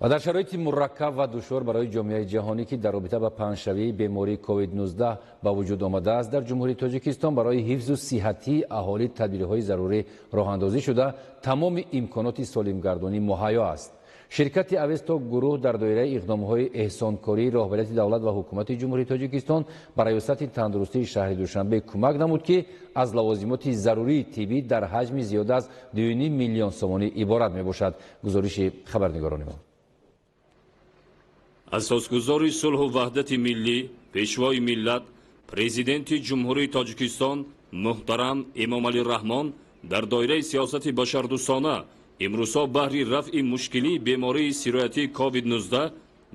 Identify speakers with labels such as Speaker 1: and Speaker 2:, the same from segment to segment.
Speaker 1: Ва дар шароити мураккаб ва душвор барои ҷомеаи ҷаҳонӣ, ки дар робита ба паҳншавии бемории COVID-19 ба вуҷуд омадааст, дар Ҷумҳурии Тоҷикистон барои ҳифзу сиҳатии аҳолӣ тадбирҳои зарурӣ роҳандозӣ шуда, тамоми имконоти солимгардонӣ муҳайё аст. Ширкати Авесто гурӯҳ дар доираи иқдомҳои эҳсонкории роҳбарияти давлат ва ҳукумати Ҷумҳурии Тоҷикистон ба Раёсати тандурустии шаҳри Душанбе кӯмак намуд, ки аз лавозимоти зарурии тиббӣ дар ҳаҷми зиёда аз 2,5 миллион сомонӣ иборат мебошад. Гузориши хабарнигорони мо.
Speaker 2: Асосгузори сулҳу ваҳдати миллӣ, Пешвои миллат, Президенти Ҷумҳурии Тоҷикистон муҳтарам Эмомалӣ Раҳмон дар доираи сиёсати башардӯстона имрӯзҳо баҳри рафъи мушкилии бемории сироятии COVID-19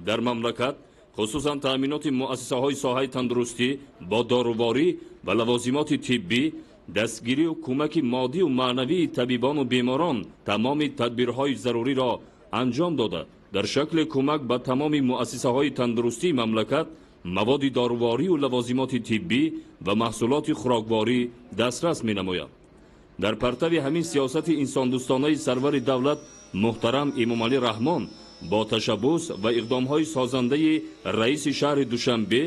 Speaker 2: дар мамлакат, хусусан таъминоти муассисаҳои соҳаи тандурустӣ бо доруворӣ ва лавозимоти тиббӣ, дастгирию кӯмаки моддию маънавии табибону беморон тамоми тадбирҳои заруриро анҷом дода, дар шакли кӯмак ба тамоми муассисаҳои тандурустии мамлакат маводи доруворию лавозимоти тиббӣ ва маҳсулоти хӯрокворӣ дастрас менамояд. Дар партави ҳамин сиёсати инсондӯстонаи сарвари давлат муҳтарам Эмомалӣ Раҳмон бо ташаббус ва иқдомҳои созандаи раиси шаҳри Душанбе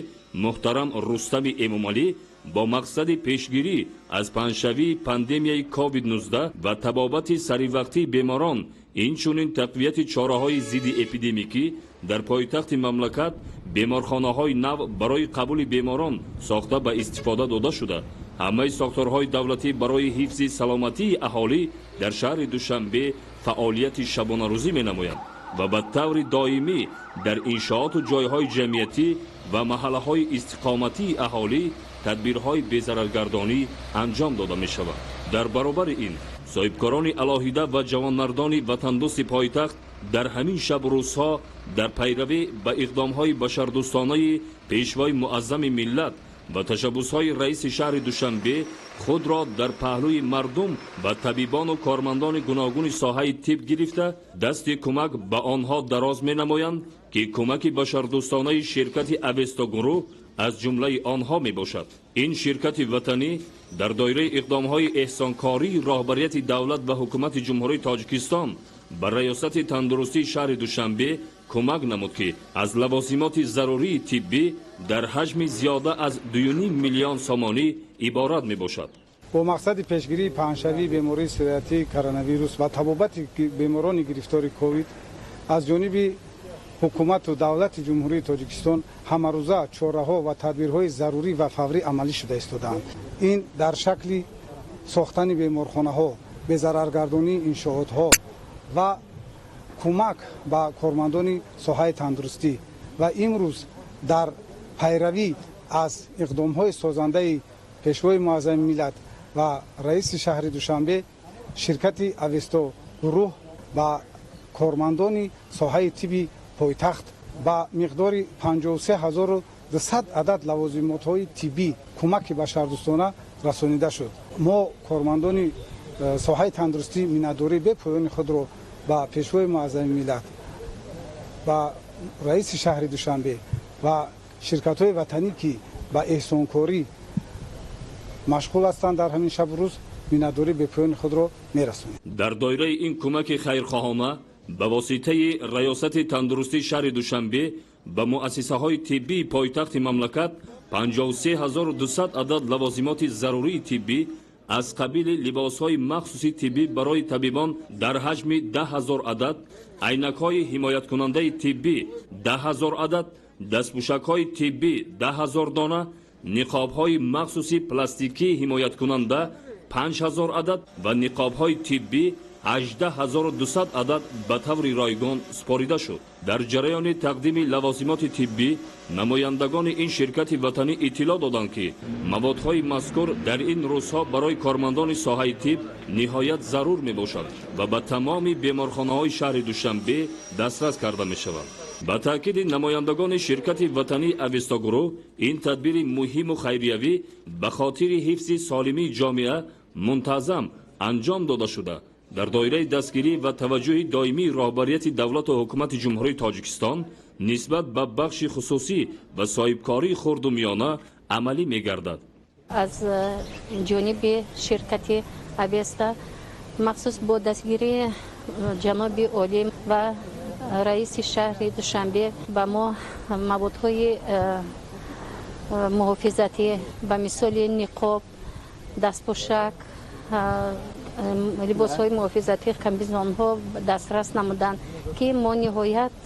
Speaker 2: муҳтарам Рустами Эмомалӣ бо мақсади пешгирӣ аз паҳншавии пандемияи COVID-19 ва табобати саривақтии беморон, инчунин тақвияти чораҳои зидди эпидемикӣ дар пойтахти мамлакат беморхонаҳои нав барои қабули беморон сохта ба истифода дода шуда, ҳамаи сохторҳои давлатӣ барои ҳифзи саломатии аҳолӣ дар шаҳри Душанбе фаъолияти шабонарӯзӣ менамоянд ва ба таври доимӣ дар иншооту ҷойҳои ҷамъиятӣ ва маҳаллаҳои истиқоматии аҳолӣ тадбирҳои безараргардонӣ анҷом дода мешавад. Дар баробари ин, соҳибкорони алоҳида ва ҷавонмардони ватандӯсти пойтахт дар ҳамин шабу рӯзҳо дар пайравӣ ба иқдомҳои башардӯстонаи Пешвои муаззами миллат ва ташаббусҳои раиси шаҳри Душанбе худро дар паҳлӯи мардум ва табибону кормандони гуногуни соҳаи тиб гирифта, дасти кӯмак ба онҳо дароз менамоянд, ки кӯмаки башардӯстонаи ширкати Авестогурӯҳ аз ҷумлаи онҳо мебошад. Ин ширкати ватанӣ дар доираи иқдомҳои эҳсонкории роҳбарияти давлат ва ҳукумати Ҷумҳурии Тоҷикистон ба Раёсати тандурустии шаҳри Душанбе кӯмак намуд, ки аз лавозимоти зарурии тиббӣ дар ҳаҷми зиёда аз 2,5 миллион сомонӣ иборат мебошад.
Speaker 3: Бо мақсади пешгирии паҳншавии бемории сироятии коронавирус ва табобати беморони гирифтори ковид аз ҷониби ҳукумату давлати Ҷумҳурии Тоҷикистон ҳамарӯза чораҳо ва тадбирҳои зарурӣ ва фаврӣ амалӣ шуда истодаанд. Ин дар шакли сохтани беморхонаҳо, безараргардонии иншоотҳо ва кӯмак ба кормандони соҳаи тандурустӣ. Ва имрӯз дар пайравӣ аз иқдомҳои созандаи Пешвои муаззами миллат ва раиси шаҳри Душанбе ширкати Авесто гурӯҳ ба кормандони соҳаи тибби пойтахт ба миқдори 53 200 адад лавозимотҳои тиббӣ кӯмаки башардӯстона расонида шуд. Мо, кормандони соҳаи тандурустӣ, миннатдории бепоёни худро ба Пешвои муаззами миллат, ба раиси шаҳри Душанбе ва ширкатҳои ватанӣ, ки ба эҳсонкорӣ машғул ҳастанд, дар ҳамин шабу рӯз миннатдории бепоёни худро мерасонем.
Speaker 2: Дар доираи ин кӯмаки хайрхоҳона ба воситаи Раёсати тандурустии шаҳри Душанбе ба муассисаҳои тиббии пойтахти мамлакат 53 200 адад лавозимоти зарурии тиббӣ аз қабили либосҳои махсуси тиббӣ барои табибон дар ҳаҷми 10 000 адад, айнакҳои ҳимояткунандаи тиббӣ 10 000 адад, дастпӯшакҳои тиббӣ 10 000 дона, ниқобҳои махсуси пластикии ҳимояткунанда 5000 адад ва ниқобҳои тиббӣ 18 200 адад ба таври ройгон супорида шуд. Дар ҷараёни тақдими лавозимоти тиббӣ намояндагони ин ширкати ватанӣ иттилоъ доданд, ки маводҳои мазкур дар ин рӯзҳо барои кормандони соҳаи тиб ниҳоят зарур мебошад ва ба тамоми беморхонаҳои шаҳри Душанбе дастрас карда мешавад. Ба таъкиди намояндагони ширкати ватании Авестогурӯҳ, ин тадбири муҳиму хайриявӣ ба хотири ҳифзи солимии ҷомеа мунтазам анҷом дода шуда, дар доираи дастгирӣ ва таваҷҷӯҳи доимии роҳбарияти давлату ҳукумати Ҷумҳурии Тоҷикистон нисбат ба бахши хусусӣ ва соҳибкории хурду миёна амалӣ мегардад.
Speaker 4: Аз ҷониби ширкати Авеста, махсус бо дастгирии ҷаноби олӣ ва Раиси шаҳри Душанбе ба мо маводҳои муҳофизатӣ ба мисоли ниқоб, дастпӯшак, либосҳои муҳофизатӣ, комбинезонҳо дастрас намуданд, ки мо ниҳоят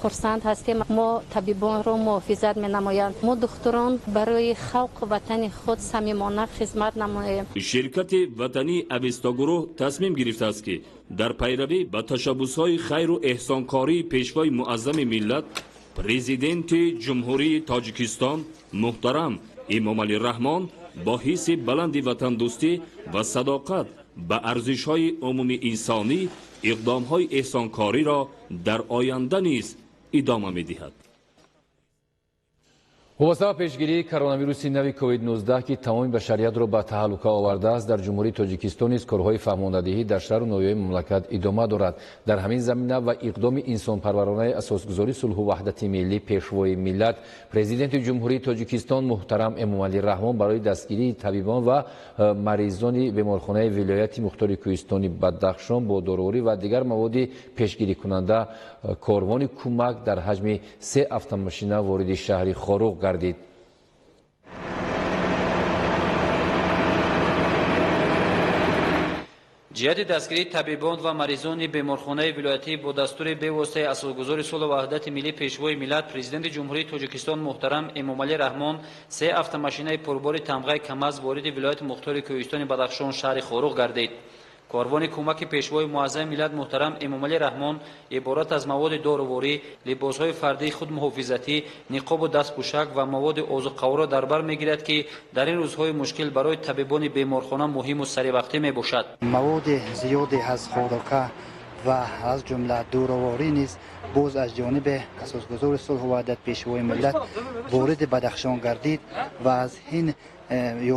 Speaker 4: хурсанд ҳастем. Мо табибонро муҳофизат менамоянд. Мо духтурон барои халқ, ватани худ самимона хизмат намоем.
Speaker 2: Ширкати ватании Авестогурӯҳ тасмим гирифтааст, ки дар пайравӣ ба ташаббусҳои хайру эҳсонкории Пешвои Муаззами миллат, Президенти Ҷумҳурии Тоҷикистон муҳтарам Эмомалӣ Раҳмон, бо ҳисси баланди ватандӯстӣ ва садоқат ба арзишҳои умумиинсонӣ иқдомҳои эҳсонкориро дар оянда низ идома медиҳад.
Speaker 1: Вобаста ба пешгирии коронавируси нави COVID-19, ки тамоми башариятро ба таҳаллука овардааст, дар Ҷумҳурии Тоҷикистон низ корҳои фаҳмондадиҳӣ дар шаҳру ноҳияҳои мамлакат идома дорад. Дар ҳамин замина ва иқдоми инсонпарваронаи Асосгузори сулҳу ваҳдати миллӣ, Пешвои миллат, Президенти Ҷумҳурии Тоҷикистон муҳтарам Эмомалӣ Раҳмон барои дастгирии табибон ва маризони беморхонаи вилояти мухтори Кӯҳистони Бадахшон бо доруворӣ ва дигар маводи пешгирикунанда корвони кӯмак дар ҳаҷми се автомошина вориди шаҳри Хоруғ гардид.
Speaker 5: Ҷиҳати дастгирии табибон ва маризони беморхонаи вилоятӣ бо дастури бевоситаи Асосгузори сулҳу ваҳдати миллӣ, Пешвои миллат, Президенти Ҷумҳурии Тоҷикистон муҳтарам Эмомалӣ Раҳмон се автомошинаи пурбори тамғаи КАМАЗ вориди вилояти мухтори Кӯҳистони Бадахшон, шаҳри Хоруғ гардид. Корвони кӯмаки Пешвои Муаззами миллат муҳтарам Эмомалӣ Раҳмон иборат аз маводи доруворӣ, либосҳои фардии худмуҳофизатӣ, ниқобу дастпӯшак ва маводи озуқаворо дар бар мегирад, ки дар ин рӯзҳои мушкил барои табибони беморхона муҳиму саривақтӣ мебошад.
Speaker 6: Маводи зиёде аз хӯрока ва аз ҷумла доруворӣ низ боз аз ҷониби Асосгузори сулҳу ваҳдат, Пешвои миллат вориди Бадахшон гардид ва аз ин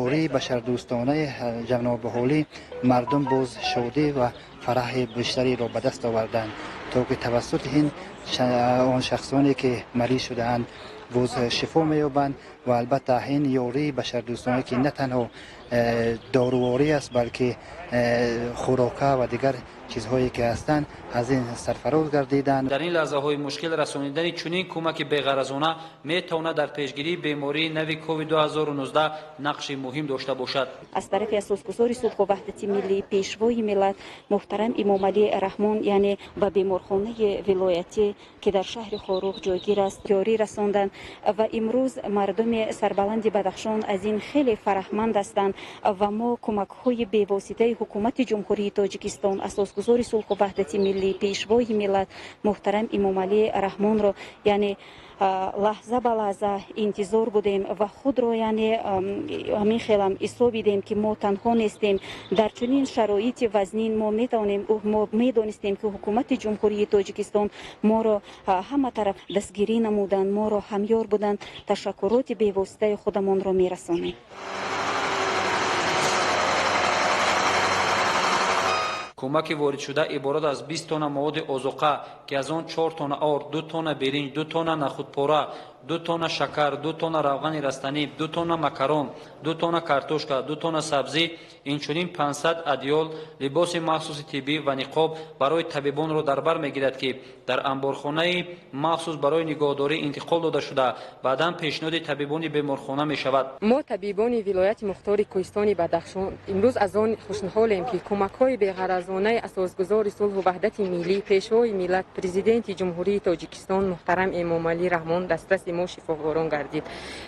Speaker 6: ёрии башардӯстонаи ҷаноби мардум боз шодӣ ва фараҳи бештареро ба даст оварданд, то ки тавассути ин он шахсоне ки мариз шудаанд боз шифо меёбанд. Ва албатта ин ёрии башардӯстона, ки на танҳо доруворӣ аст, балки хӯрока ва дигар чизҳое ки ҳастанд, аз ин сарфароз гардиданд.
Speaker 5: Дар ин лаҳзаҳои мушкил расонидани чунин кӯмаки беғаразона метавонад дар пешгирии бемории нави COVID-2019 нақши муҳим дошта бошад.
Speaker 7: Аз тарафи Асосгузори сулҳу ваҳдати миллӣ, Пешвои миллат муҳтарам Эмомалӣ Раҳмон, яъне ба беморхонаи вилоятӣ, ки дар шаҳри Хоруғ ҷойгир аст, ёрӣ расонданд ва имрӯз мардуми сарбаланди Бадахшон аз ин хеле фараҳманд ҳастанд ва мо кӯмакҳои бевоситаи Ҳукумати Ҷумҳурии Тоҷикистон, Асосгузори сулҳу ваҳдати миллӣ, Пешвои миллат муҳтарам Эмомалӣ Раҳмонро, яъне лаҳза ба лаҳза интизор будем ва худро, яъне ҳамин хелам ҳисобидем, ки мо танҳо нестем дар чунин шароити вазнин. Мо метавонем, мо медонистем, ки Ҳукумати Ҷумҳурии Тоҷикистон моро ҳама тараф дастгирӣ намуданд, моро ҳамёр буданд. Ташаккуроти бевоситаи худамонро мерасонем.
Speaker 5: Кӯмаки воридшуда иборат аз 20 тонна маводи озуқа, ки аз он 4 тонна орд, 2 тонна биринҷ, 2 тонна нахудпора, 2 тонна шакар, 2 тонна равғани растанӣ, 2 тонна макарон, 2 тонна картошка, 2 тонна сабзӣ, инчунин 500 адёл, либоси махсуси тиббӣ ва ниқоб барои табибонро дар бар мегирад, ки дар анборхонаи махсус барои нигоҳдорӣ интиқол дода шуда, баъдан пешниҳоди табибони беморхона мешавад.
Speaker 8: Мо, табибони вилояти мухтори Кӯҳистони Бадахшон, имрӯз аз он хушнуҳолем, ки кӯмакҳои беғаразонаи Асосгузори сулҳу ваҳдати миллӣ, Пешвои миллат, Президенти Ҷумҳурии Тоҷикистон муҳтарам Эмомалӣ Раҳмон дастраси мо шифоҳорон гардид.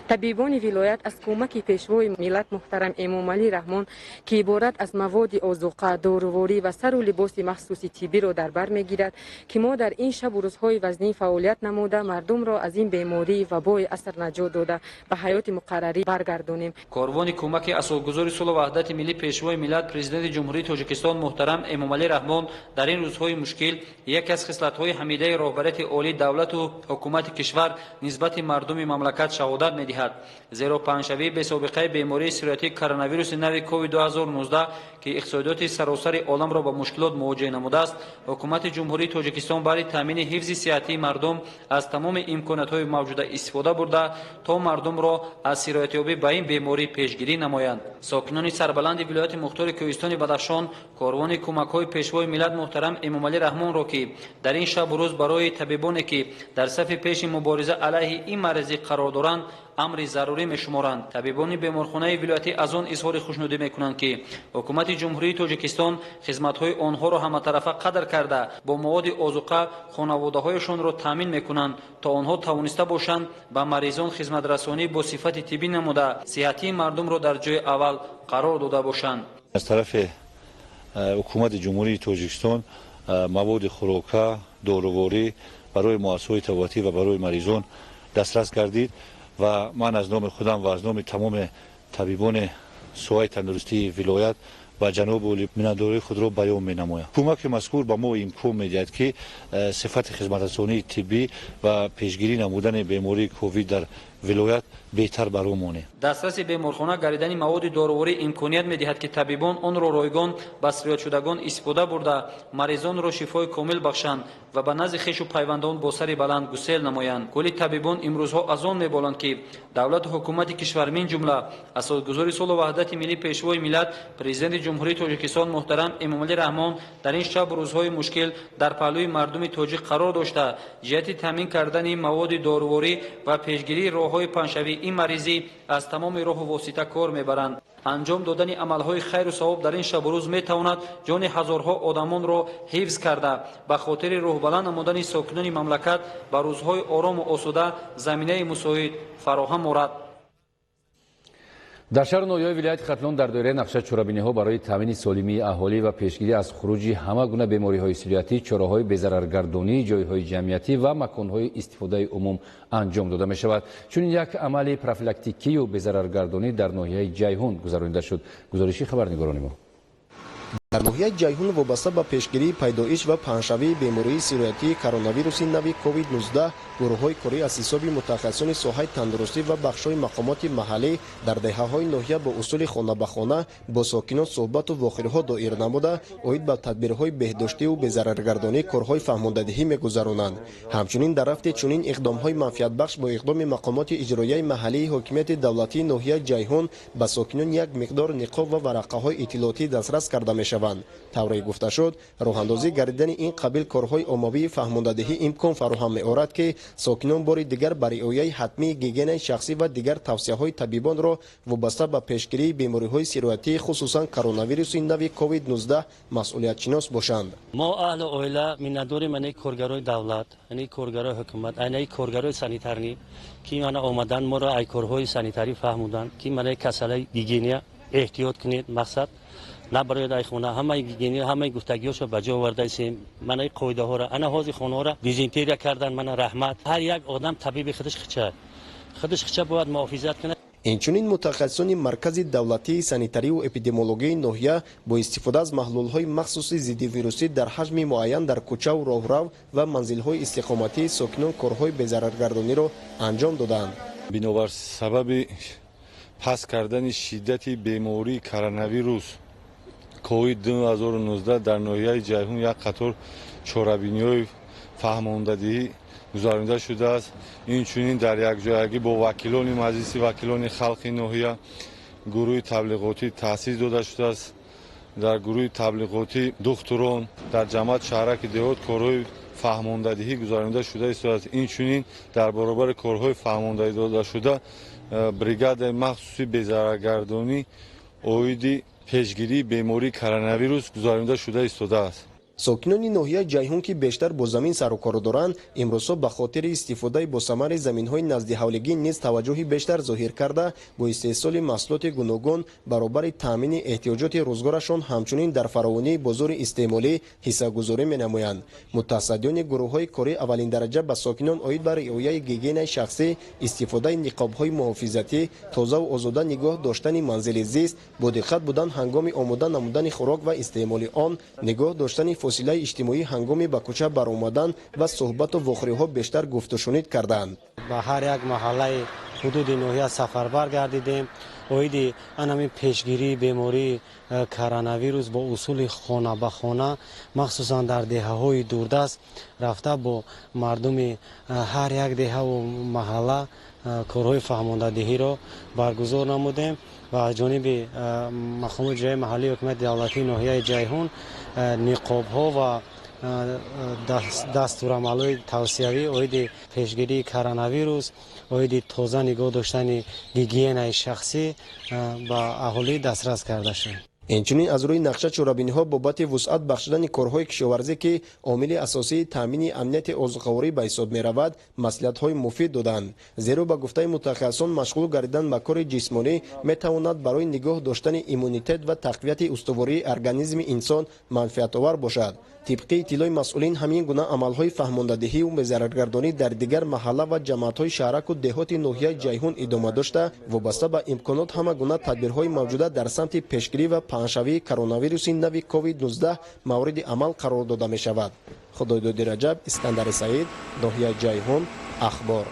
Speaker 8: Табибони вилоят аз кӯмаки Пешвои миллат муҳтарам Эмомалӣ Раҳмон, ки иборат аз маводи озуқа, доруворӣ ва сару либоси махсуси тиббиро дар бар мегирад, ки мо дар ин шабу рӯзҳои вазнин фаъолият намуда, мардумро аз ин бемории вабои аср наҷот дода, ба ҳаёти муқаррарӣ баргардонем.
Speaker 5: Корвони кӯмаки Асосгузори сулҳу ваҳдати миллӣ, Пешвои миллат, Президенти Ҷумҳурии Тоҷикистон муҳтарам Эмомалӣ Раҳмон дар ин рӯзҳои мушкил яке аз хислатҳои ҳамидаи роҳбарияти олии давлату ҳукумати кишвар нисбати ҷасорати мардуми мамлакат шаҳодат медиҳад. Зеро паҳншавии бесобиқаи бемории сироятии коронавируси нави COVID-2019, ки иқтисодиёти саросари оламро ба мушкилот мувоҷеҳ намудааст, ҳукумати Ҷумҳурии Тоҷикистон барои таъмини ҳифзи сиҳатии мардум аз тамоми имкониятҳои мавҷуда истифода бурда, то мардумро аз сироятёбӣ ба ин беморӣ пешгирӣ намоянд. Сокинони сарбаланди вилояти мухтори Кӯҳистони Бадахшон корвони кӯмакҳои Пешвои миллат муҳтарам Эмомалӣ Раҳмонро, ки дар ин шабу рӯз барои табибоне, ки дар сафи пеши мубориза алайҳи ин маризӣ қарор доранд, амри зарурӣ мешуморанд. Табибони беморхонаи вилоятӣ аз он изҳори хушнудӣ мекунанд, ки ҳукумати Ҷумҳурии Тоҷикистон хизматҳои онҳоро ҳаматарафа қадр карда, бо маводи озуқа хонаводаҳояшонро таъмин мекунанд, то онҳо тавониста бошанд ба маризон хизматрасонӣ бо сифати тиббӣ намуда, сиҳатии мардумро дар ҷои аввал қарор дода бошанд.
Speaker 9: Аз тарафи ҳукумати Ҷумҳурии Тоҷикистон маводи хӯрока, доруворӣ барои муассисаҳои табобатӣ ва барои маризон дастрас гардид ва ман аз номи худам ва аз номи тамоми табибони соҳаи тандурустии вилоят ба ҷаноби олӣ миннатдории худро баён менамоям. Кӯмаки мазкур ба мо имкон медиҳад, ки сифати хизматрасонии тиббӣ ва пешгирӣ намудани бемории ковид дар вилоят беҳтар баро монем.
Speaker 5: Дастраси беморхона гардидани маводи доруворӣ имконият медиҳад, ки табибон онро ройгон ба сироятшудагон истифода бурда, маризонро шифои комил бахшанд ва ба назди хешу пайвандон бо сари баланд гусел намоянд. Кулли табибон имрӯзҳо аз он меболанд, ки давлату ҳукумати кишвар, мин ҷумла асосгузори сулҳу ваҳдати миллӣ, Пешвои миллат, Президенти Ҷумҳурии Тоҷикистон муҳтарам Эмомалӣ Раҳмон дар ин шабу рӯзҳои мушкил дар паҳлӯи мардуми тоҷик қарор дошта, ҷиҳати таъмин кардани маводи доруворӣ ва пешгирии роҳҳои паҳншавии ин маризӣ аз тамоми роҳу восита кор мебаранд. Анҷом додани амалҳои хайру савоб дар ин шабу рӯз метавонад ҷони ҳазорҳо одамонро ҳифз карда, ба хотири рӯҳбаланд намудани сокинони мамлакат ба рӯзҳои орому осуда заминаи мусоид фароҳам орад.
Speaker 1: Дар шаҳру ноҳияҳои вилояти Хатлон дар доираи нақша чорабиниҳо барои таъмини солимии аҳолӣ ва пешгирӣ аз хуруҷи ҳама гуна бемориҳои сироятӣ, чораҳои безараргардонии ҷойҳои ҷамъиятӣ ва маконҳои истифодаи умум анҷом дода мешавад. Чунин як амали профилактикию безараргардонӣ дар ноҳияи Ҷайҳун гузаронида шуд. Гузориши хабарнигорони мо.
Speaker 10: Дар ноҳияи Ҷайҳун вобаста ба пешгирии пайдоиш ва паҳншавии бемории сироятии коронавируси нави COVID-19 гурӯҳҳои корӣ аз ҳисоби мутахассисони соҳаи тандурустӣ ва бахшҳои мақомоти маҳаллӣ дар деҳаҳои ноҳия бо усули хона ба хона бо сокинон суҳбату вохӯриҳо доир намуда, оид ба тадбирҳои беҳдоштиву безараргардонӣ корҳои фаҳмондадиҳӣ мегузаронанд. Ҳамчунин дар рафти чунин иқдомҳои манфиатбахш бо иқдоми мақомоти иҷроияи маҳаллии ҳокимияти давлатии ноҳияи Ҷайҳун ба сокинон як миқдор ниқоб ва варақаҳои иттилоотӣ дастрас карда мешаванд. Тавре гуфта шуд, роҳандозӣ гардидани ин қабил корҳои оммавии фаҳмондадиҳӣ имкон фароҳам меорад, ки сокинон бори дигар ба риояи ҳатмии гигиенаи шахсӣ ва дигар тавсияҳои табибонро вобаста ба пешгирии бемориҳои сироятӣ, хусусан коронавируси нави COVID-19 масъулиятшинос бошанд.
Speaker 11: Мо аҳли оила миннатдорем анаи коргарои давлат, анаи коргарои ҳукумат, анаи коргарои санитарнӣ, ки мана омадан моро ай корҳои санитарӣ фаҳмуданд, ки манаи касалаи гигиена эҳтиёт кунед, мақсад набарояд ай хона, ҳамаи гигиена, ҳамаи гуфтагиҳошо ба ҷо овардаистем, манаи қоидаҳоро, ана ҳозир хонаҳоро дезинфексия кардан, мана раҳмат. Ҳар як одам табиби худаш хича, худаш хича бояд муҳофизат кунад.
Speaker 10: Инчунин мутахассисони Маркази давлатии санитариву эпидемиологияи ноҳия бо истифода аз маҳлулҳои махсуси зиддивирусӣ дар ҳаҷми муайян дар кӯчаву роҳрав ва манзилҳои истиқоматии сокинон корҳои безараргардониро анҷом доданд.
Speaker 9: Бинобар сабаби паст кардани шиддати бемории коронавирус COVID-2019 дар ноҳияи Ҷайҳун як қатор чорабиниҳои фаҳмондадиҳӣ гузаронида шудааст. Инчунин дар якҷоягӣ бо вакилони маҷлиси вакилони халқи ноҳия гурӯҳи таблиғотӣ таъсис дода шудааст. Дар гурӯҳи таблиғотӣ духтурон дар ҷамоат шаҳраки деҳот корҳои фаҳмондадиҳӣ гузаронида шуда истодааст. Инчунин дар баробари корҳои фаҳмондадиҳӣ додашуда бригадаи махсуси безараргардонӣ оиди пешгирии бемории коронавирус гузаронида шуда истодааст.
Speaker 10: Сокинони ноҳияи Ҷайҳун, ки бештар бо замин сарукор доранд, имрӯзҳо ба хотири истифодаи босамари заминҳои наздиҳавлигӣ низ таваҷҷӯҳи бештар зоҳир карда, бо истеҳсоли маҳсулоти гуногун баробари таъмини эҳтиёҷоти рӯзгорашон ҳамчунин дар фаровонии бозори истеъмолӣ ҳиссагузорӣ менамоянд. Мутасаддиёни гурӯҳҳои корӣ аввалиндараҷа ба сокинон оид ба риояи гигиенаи шахсӣ, истифодаи ниқобҳои муҳофизатӣ, тозаву озода нигоҳ доштани манзили зист, бо диққат будан ҳангоми омода намудани хӯрок ва истеъмоли он, нигоҳ доштани фосилаи иҷтимоӣ ҳангоми ба кӯча баромадан ва суҳбату вохӯриҳо бештар гуфтушунид карданд.
Speaker 12: Ба ҳар як маҳаллаи ҳудуди ноҳия сафарбар гардидем. Оиди анами пешгирии бемории коронавирус бо усули хона ба хона, махсусан дар деҳаҳои дурдаст рафта бо мардуми ҳар як деҳаву маҳалла корҳои фаҳмондадиҳиро баргузор намудем ва аз ҷониби мақомоти ҷои маҳаллии ҳукумати давлатии ноҳияи Ҷайҳун ниқобҳо ва дастурамалҳои тавсиявӣ оиди пешгирии коронавирус, оиди тоза нигоҳ доштани гигиенаи шахсӣ ба аҳолӣ дастрас карда шуд.
Speaker 10: Инчунин аз рӯи нақша чорабиниҳо бобати вусъат бахшидани корҳои кишоварзӣ, ки омили асосии таъмини амнияти озуқаворӣ ба ҳисоб меравад, маслиҳатҳои муфид доданд. Зеро ба гуфтаи мутахассисон, машғул гардидан ба кори ҷисмонӣ метавонад барои нигоҳ доштани иммунитет ва тақвияти устувории организми инсон манфиатовар бошад. Тибқи иттилои масъулин, ҳамин гуна амалҳои фаҳмондадиҳиву безараргардонӣ дар дигар маҳалла ва ҷамоатҳои шаҳраку деҳоти ноҳияи Ҷайҳун идома дошта, вобаста ба имконот ҳама гуна тадбирҳои мавҷуда дар самти пешгирӣ ва паҳншавии коронавируси нави COVID-19 мавриди амал қарор дода мешавад. Худойдоди Раҷаб, Искандари Саид, ноҳияи Ҷайҳун, Ахбор.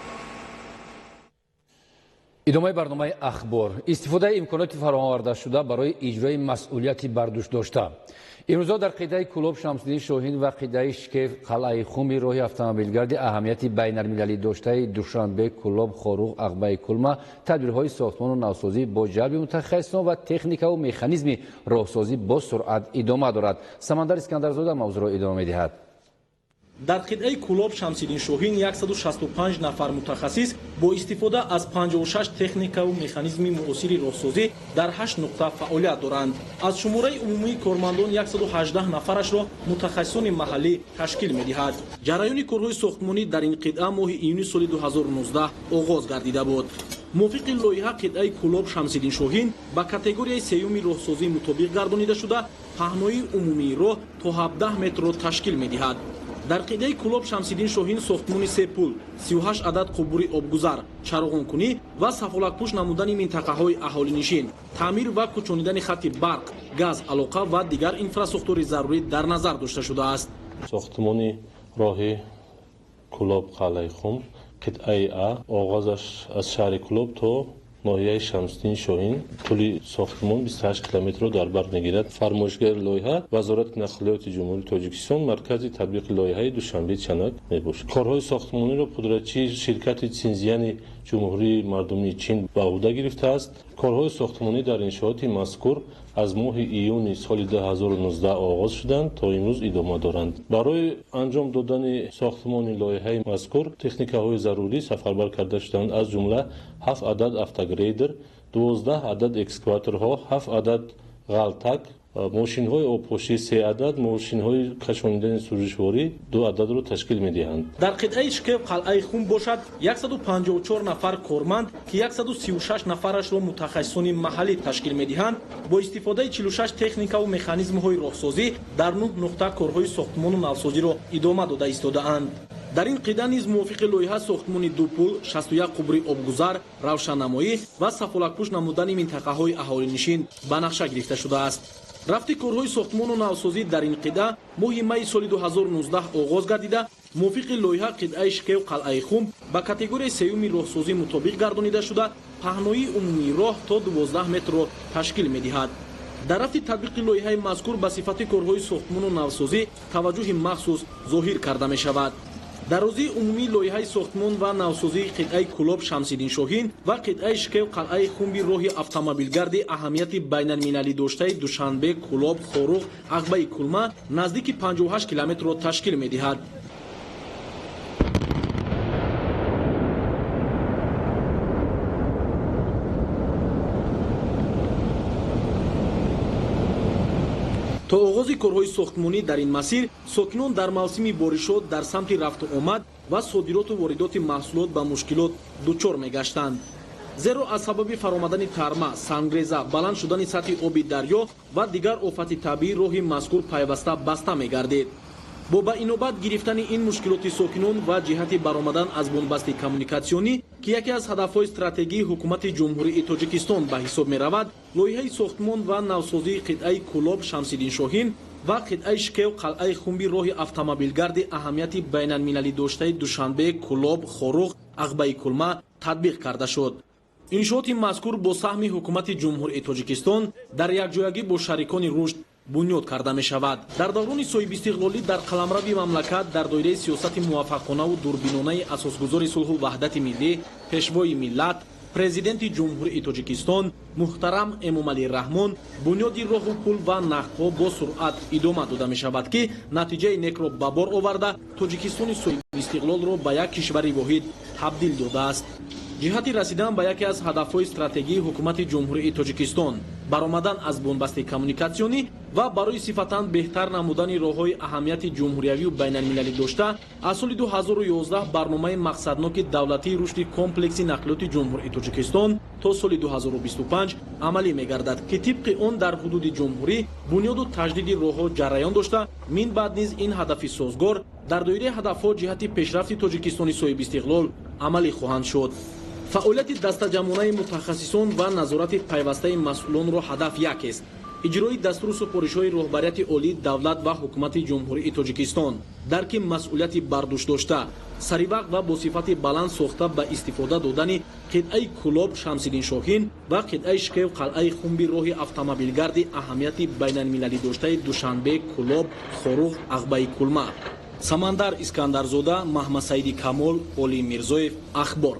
Speaker 1: Идомаи барномаи Ахбор. Истифодаи имконоти фароҳамовардашуда барои иҷрои масъулияти бардӯшдошта. Имрӯзо дар қитъаи Кӯлоб Шамсиддин Шоҳин ва қитъаи Шкеф қалъаи Хуми роҳи автомобилгарди аҳамияти байналмилалӣ доштаи Душанбе, Кӯлоб, Хоруғ, Ағбаи Кулма тадбирҳои сохтмону навсозӣ бо ҷалби мутахассисон ва техникаву механизми роҳсозӣ бо суръат идома дорад. Самандар Искандарзода мавзӯъро идома медиҳад.
Speaker 13: Дар қитъаи Кӯлоб Шамсиддин Шоҳин 165 нафар мутахассис бо истифода аз 56 техникаву механизми муосири роҳсозӣ дар 8 нуқта фаъолият доранд. Аз шумораи умумии кормандон 118 нафарашро мутахассисони маҳаллӣ ташкил медиҳад. Ҷараёни корҳои сохтмонӣ дар ин қитъа моҳи июни соли 2019 оғоз гардида буд. Мувофиқи лоиҳа, қитъаи Кӯлоб Шамсиддин Шоҳин ба категорияи сеюми роҳсозӣ мутобиқ гардонида шуда, паҳноии умумии роҳ то 17 метрро ташкил медиҳад. Дар қитъаи Кӯлоб Шамсиддин Шоҳин сохтмони се пул, 38 адад қубури обгузар, чароғонкунӣ ва сафолакпӯш намудани минтақаҳои аҳолинишин, таъмир ва кӯчонидани хатти барқ, газ, алоқа ва дигар инфрасохтори зарурӣ дар назар дошта шудааст.
Speaker 14: Сохтмони роҳи Кӯлоб қалъаи Хум қитъаи А оғозаш аз шаҳри Кӯлоб то ноҳияи Шамсиддин Шоҳин тӯли сохтмон 28 километрро дар бар мегирад. Фармоишгари лоиҳа Вазорати нақлиёти Ҷумҳурии Тоҷикистон, маркази татбиқи лоиҳаи Душанбе Чанак мебошад. Корҳои сохтмониро пудратчии ширкати Цинзияни Ҷумҳурии Мардумии Чин ба ӯҳда гирифтааст. Корҳои сохтмонӣ дар иншооти мазкур аз моҳи июни соли 2019 оғоз шуданд, то имрӯз идома доранд. Барои анҷом додани сохтмони лоиҳаи мазкур техникаҳои зарурӣ сафарбар карда шуданд, аз ҷумла 7 адад автогрейдер, 12 адад экскаваторҳо, 7 адад ғалтак, мошинҳои обпошӣ 3 адад, мошинҳои кашонидани сӯзишворӣ 2 ададро ташкил медиҳанд.
Speaker 13: Дар қитъаи Шкеф қалъаи Хум бошад 154 нафар корманд, ки 136 нафарашро мутахассисони маҳаллӣ ташкил медиҳанд, бо истифодаи 46 техникаву механизмҳои роҳсозӣ дар 9 нуқта корҳои сохтмону навсозиро идома дода истодаанд. Дар ин қитъа низ мувофиқи лоиҳа сохтмони ду пул, 61 қубури обгузар, равшаннамоӣ ва сафолакпӯш намудани минтақаҳои аҳолинишин ба нақша гирифта шудааст. Рафти корҳои сохтмону навсозӣ дар ин қитъа моҳи майи соли 2019 оғоз гардида, мувофиқи лоиҳа қитъаи Шкев қалъаи Хум ба категорияи сеюми роҳсозӣ мутобиқ гардонида шуда, паҳноии умумии роҳ то 12 метрро ташкил медиҳад. Дар рафти татбиқи лоиҳаи мазкур ба сифати корҳои сохтмону навсозӣ таваҷҷӯҳи махсус зоҳир карда мешавад. Дарозии умумии лоиҳаи сохтмон ва навсозии қитъаи Кӯлоб Шамсиддин Шоҳин ва қитъаи Шкев қалъаи Хумби роҳи автомобилгарди аҳамияти байналмилалӣ доштаи Душанбе, Кӯлоб, Хоруғ, Ағбаи Кулма наздики 58 километрро ташкил медиҳад. То оғози корҳои сохтмонӣ дар ин масир сокинон дар мавсими боришот дар самти рафту омад ва содироту воридоти маҳсулот ба мушкилот дучор мегаштанд. Зеро аз сабаби фаромадани тарма, сангреза, баланд шудани сатҳи оби дарё ва дигар офати табиӣ роҳи мазкур пайваста баста мегардид. Бо ба инобат гирифтани ин мушкилоти сокинон ва ҷиҳати баромадан аз бунбасти коммуникатсионӣ, ки яке аз ҳадафҳои стратегии ҳукумати Ҷумҳурии Тоҷикистон ба ҳисоб меравад, лоиҳаи сохтмон ва навсозии қитъаи Кӯлоб Шамсиддин Шоҳин Ва қитъаи Шкев Қалъаи Хумби роҳи автомобилгарди аҳамияти байналмилалӣ доштаи Душанбе, Кӯлоб, Хоруғ, Ағбаи Кулма татбиқ карда шуд. Иншооти мазкур бо саҳми ҳукумати Ҷумҳурии Тоҷикистон дар якҷоягӣ бо шарикони рушд бунёд карда мешавад. Дар даврони соҳибистиқлолӣ дар қаламрави мамлакат дар доираи сиёсати муваффақонаву дурбинонаи асосгузори сулҳу ваҳдати миллӣ, Пешвои миллат, Президенти Ҷумҳурии Тоҷикистон муҳтарам Эмомалӣ Раҳмон бунёди роҳу пул ва нақбҳо бо суръат идома дода мешавад, ки натиҷаи некро ба бор оварда, Тоҷикистони соҳибистиқлолро ба як кишвари воҳид табдил додааст. Ҷиҳати расидан ба яке аз ҳадафҳои стратегии ҳукумати Ҷумҳурии Тоҷикистон, баромадан аз бунбасти коммуникатсионӣ ва барои сифатан беҳтар намудани роҳҳои аҳамияти ҷумҳуриявию байналмилалӣ дошта, аз соли 2011 барномаи мақсадноки давлатии рушди комплекси нақлиёти Ҷумҳурии Тоҷикистон то соли 2025 амалӣ мегардад, ки тибқи он дар ҳудуди ҷумҳурӣ бунёду таҷдиди роҳҳо ҷараён дошта, мин баъд низ ин ҳадафи созгор дар доираи ҳадафҳо ҷиҳати пешрафти Тоҷикистони соҳибистиқлол амалӣ хоҳанд шуд. Фаъолияти дастаҷамъонаи мутахассисон ва назорати пайвастаи масъулонро ҳадаф якест: иҷрои дастуру супоришҳои роҳбарияти олии давлат ва ҳукумати Ҷумҳурии Тоҷикистон, дарки масъулияти бардӯш дошта, саривақт ва бо сифати баланд сохта ба истифода додани қитъаи Кӯлоб Шамсиддин Шоҳин ва қитъаи Шкев Қалъаи Хумби роҳи автомобилгарди аҳамияти байналмилалӣ доштаи Душанбе, Кӯлоб, Хоруғ, Ағбаи Кулма. Самандар Искандарзода, Маҳмадсаиди Камол, Олим Мирзоев, Ахбор.